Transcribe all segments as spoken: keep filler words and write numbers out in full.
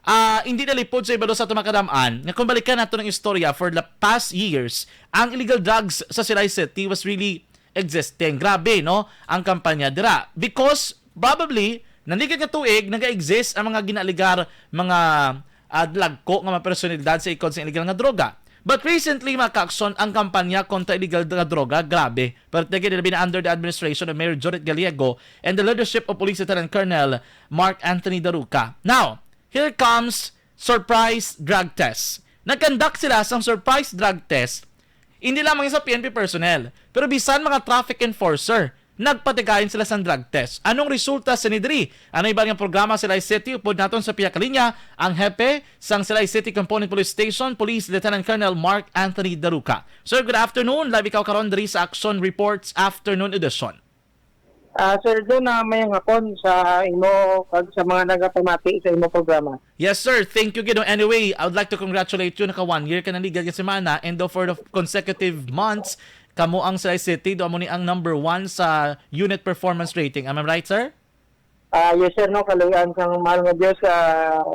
Ah, hindi nalipod sa iba sa ato makadam-an nga kung balikan nato ng istorya for the past years, ang illegal drugs sa Silay City was really existing. Grabe, no? Ang kampanya dira. Because probably, nanigad nga tuig, naga-exist ang mga ginaaligar, mga, ah, dalagko nga mga personalidad sa ikod sa illegal nga droga. But recently, mga kaakson, ang kampanya kontra illegal nga droga, grabe. Pero again, it'll be under the administration of Mayor Jorit Gallego and the leadership of Police Lieutenant Colonel Mark Anthony Daruca. Now, here comes surprise drug test. Nag-conduct sila sang surprise drug test, hindi lamang sa P N P personnel, pero bisan mga traffic enforcer, nagpatigayon sila sang drug test. Anong resulta sini diri? Ano iban nga programa sa Silay City? Upod naton sa pihak linya ang hepe sang Silay City Component Police Station, Police Lieutenant Colonel Mark Anthony Daruca. Sir, good afternoon. Live ikaw karon diri sa Action Reports Afternoon Edition. Ah, Sir John, ah, mayong hapon sa imo kag sa mga nagapamati sa imo programa. Yes, sir. Thank you, Gido. Anyway, I would like to congratulate you. Naka one year ka na ni, gagawin semana, and for the consecutive months, kamo ang Silay City, do mo ni ang number one sa unit performance rating. Am I right, sir? Ah, yes, sir, no, kaluy-an sang mahal nga Dios, ah,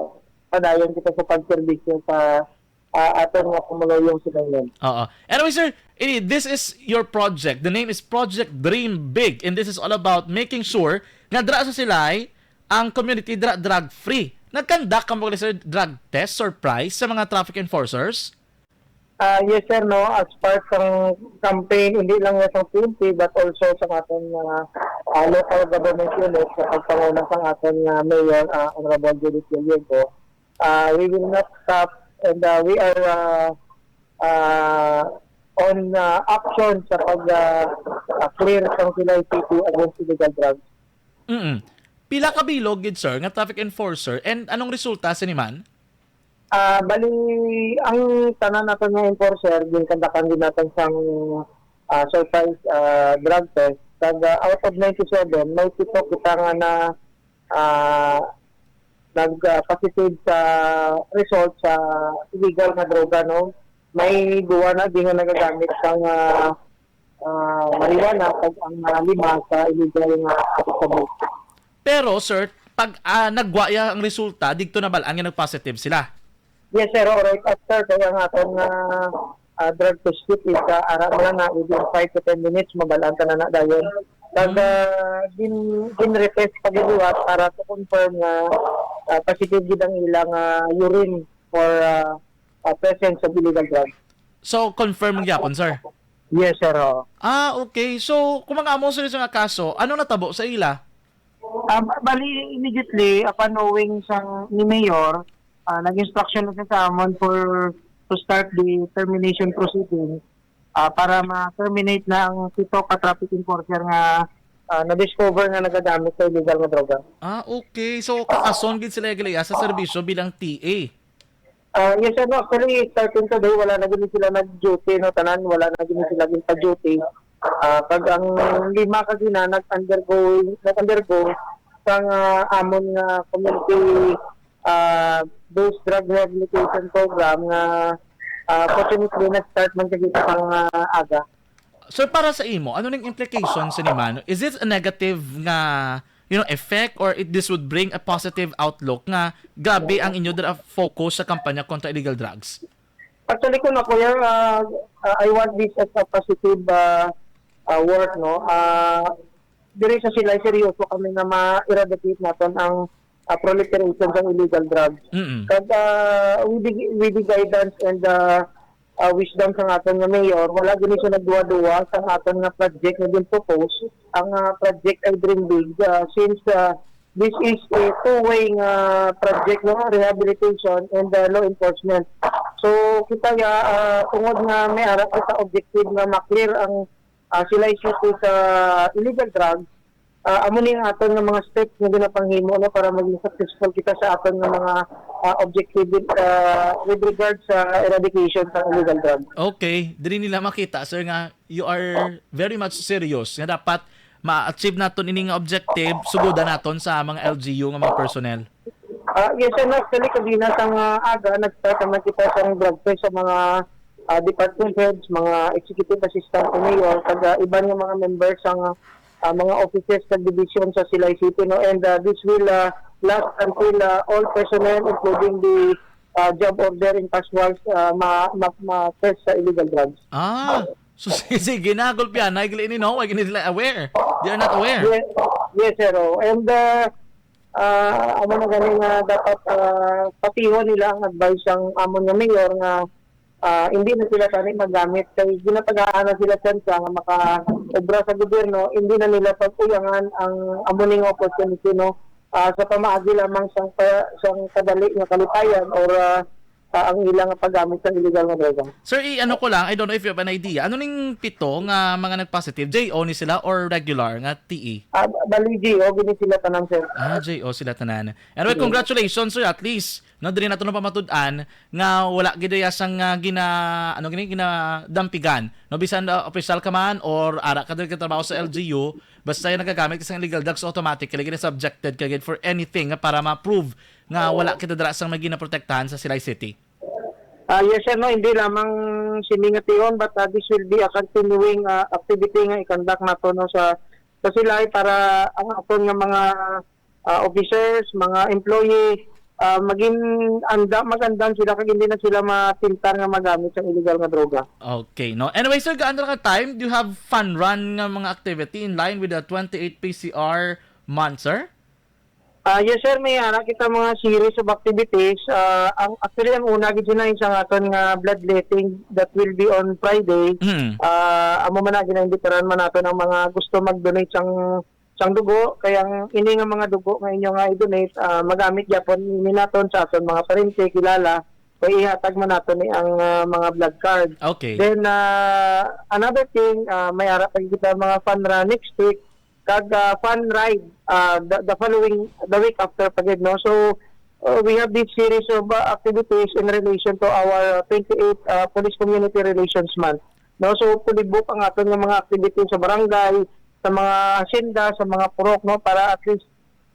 padayon kita sa pagserbisyo sa, ah, aton nga pumuluyong sinulon. Oo. Anyway, sir, eh, this is your project. The name is Project Dream Big, and this is all about making sure nga dra sa Silay, ang community dra drug-free. Nag-conduct kamo, sir, drug test, surprise sa mga traffic enforcers? Ah, yes, sir, no. As part sang campaign, hindi lang nga sa P N P, but also sa aton mga, ah, local government unit sa pagpanguna sang aton nga mayor, ah, Honorable Judith Gallego, ah, we will not stop and, ah, we are, ah, ah, on, ah, action sa pag, ah, ah, clear sang Silay City against illegal drugs. Mm. Pila ka bilog gid, sir, nga traffic enforcer, and anong resulta sini man? Ah, bali, ang tanan naton nga enforcer, ginkandakan din naton sang, ah, surprise, ah, drug test. Kag, ah, out of ninety-seven, may pito kita nga na, ah, nag, ah, positive sa result sa illegal nga droga, no? May duwa na din nga nagagamit sang, ah, ah, marijuana, kag ang, ah, lima sa illegal nga shabu. Pero, sir, pag, ah, nagwa ya ang resulta, didto nabal-an nga nag-positive sila? Yes, sir. All right. After kay ang aton nga, ah, drug test kit is, ah, ara mo lang na within five to ten minutes, mabal-an ka na na dayon. Kag, Hmm. ah, gin-, gin-retest pa gid liwat para to confirm nga, ah, positive gid ang ilang, ah, urine for, ah, ah, presence of illegal drugs. So, confirm man gyapon, sir? Yes, sir, oo. Ah, okay. So, kung mga amo, sir, sa nga kaso, ano natabo sa ila? Ah, ba-, bali, immediately upon knowing sang ni Mayor, ah, nag-instruction na siya sa amon for to start the termination proceeding, ah, para ma-terminate na ang pito ka traffic enforcer nga, ah, na-discover nga nagagamit sa illegal nga droga. Ah, okay. So, kakason gid sila, Galea, sa serbisyo bilang T A? Ah, yes, sir, no. Actually, starting today, wala na gid sila nag-duty, no, tanan, wala na gid sila ginpa-duty. Ah, kag ang lima ka gina nag-undergo, nag-undergo sang, ah, amon nga community, ah, based drug rehabilitation program nga, ah, fortunately nag-start man sa kita sang, ah, aga. So, para sa imo, ano ning implication sa ni man? Is it a negative nga, you know, effect, or it, this would bring a positive outlook nga grabe ang inyo dira focus sa kampanya kontra illegal drugs? Actually, kung ako, yeah, ah, ah, I want this as a positive, ah, ah, work, no? Ah, diri sa Silay, seryoso kami nga ma-eradicate naton ang, ah, proliferation sang illegal drugs. Mm-mm. Kag, ah, with the, with the guidance and, ah, ah, wisdom sang aton nga mayor, wala gani siya nagduwa-duwa sang aton nga project nga gin-propose. Ang, ah, project ay Dream Big, ah, since, ah, this is a two-way nga project, no, rehabilitation and, ah, law enforcement. So, kita ya, ah, tungod nga may ara kita objective nga ma-clear ang, ah, Silay City sa illegal drugs, ah, amo ni ang aton nga mga steps nga ginapanghimo, no, para maging successful kita sa aton nga mga, ah, objective with, ah, with regard sa eradication sa illegal drugs. Okay, diri nila makita, sir, nga you are very much serious nga dapat ma-achieve naton ini nga objective, sugodan naton sa mga L G U nga mga personnel. Ah, yes, sir. Actually, kagina sang, ah, aga, nag-start naman kita sang drug test sa mga, ah, department heads, mga executive assistant sa mayor, kag, ah, iban nga mga members sang, ah, mga offices sa division sa Silay City, no? And, ah, this will, ah, last until, uh, all personnel, including the, uh, job order and casuals, uh, ma-, ma-, ma-test sa illegal drugs. Ah, so si-, sige na, gulpihan na, igli ini, no? Why gini sila aware? They are not aware. Yes, yes, sir. Oh. And, uh, uh, amo na gani nga dapat, uh, patihon nila ang advice sang amon nga mayor nga, ah, hindi na sila tani magamit kay ginatagaan na sila tsansa nga makaobra sa gobyerno, hindi na nila pag-uyangan ang amo ning opportunity, no? Ah, sa pamaagi lamang sang pa-, sang kadali nga kalipayan or, ah, ah, ang ilang paggamit sa illegal nga droga. Sir, i-, ano ko lang, I don't know if you have an idea. Ano ning pito nga mga nag-positive? J O ni sila or regular nga T E? Ah, bali, J O gini sila tanan, sir. Ah, J O sila tanan. Anyway, Yes. congratulations, sir. At least, no, diri nato napamatud-an nga wala gid ya sang, ah, gina-, ano gini, ginadampigan. No, bisan, ah, opisyal ka man or ara ka diri ka trabaho sa L G U, basta yung nagagamit ka sang illegal drugs, automatically gina-subjected ka gid for anything nga para ma-prove nga wala kita dira sang may ginaprotektahan sa Silay City. Ah, yes, sir, no, hindi lamang sini nga tion, but, ah, this will be a continuing, ah, activity nga i-conduct nato, no, sa, sa Silay para ang aton nga mga, ah, officers, mga employee, ah, maging anda-, mag-andam sila kag hindi na sila matintar nga magamit sa illegal nga droga. Okay, no? Anyway, sir, gaano ka time do you have fun run nga mga activity in line with the twenty-eight P C R month, sir? Ah, yes, sir, may ara kita mga series of activities. Ah, ang, actually, ang una gid na sa aton nga bloodletting that will be on Friday. Mm. Ah, amo man na, ginaimbitaran man naton ang mga gusto mag-donate sang, sang dugo. Kaya ang ini nga mga dugo nga inyo nga i-donate, ah, magamit gyapon ini naton sa aton mga parente, kilala. Kay ihatag man naton ni ang, ah, mga blood card. Okay. Then, ah, another thing, ah, may ara pa kita mga fun run next week. Kag, ah, fun ride, ah, the, the following, the week after pa gid, no? So, uh, we have this series of, uh, activities in relation to our twenty-eight, uh, Police Community Relations Month, no? So, fully book ang aton nga mga activities sa barangay, sa mga hacienda, sa mga purok, no? Para at least,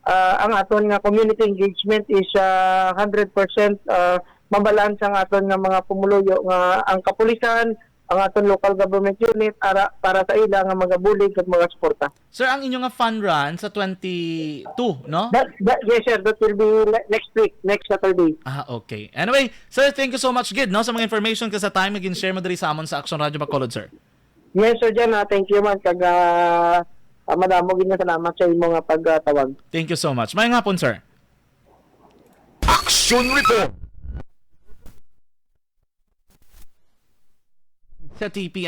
ah, ang aton nga community engagement is, ah, hundred percent, ah, mabalanse ang aton nga mga pumuluyo nga ang kapulisan, ang aton local government unit, ara, para sa ila nga magabulig kag magasuporta. Sir, ang inyo nga fun run sa twenty-two, no? That, that, yes, sir. That will be ne-, next week, next Saturday. Ah, okay. Anyway, sir, thank you so much gid, no, sa mga information kag sa time nga gin-share mo diri sa amon sa Action Radio Bacolod, sir. Yes, sir Jan, ah, thank you man. Kag, ah, ah, madamo gid nga salamat sa imo nga pagtawag. Thank you so much. Maayong hapon, sir. Action Report. Sa T P N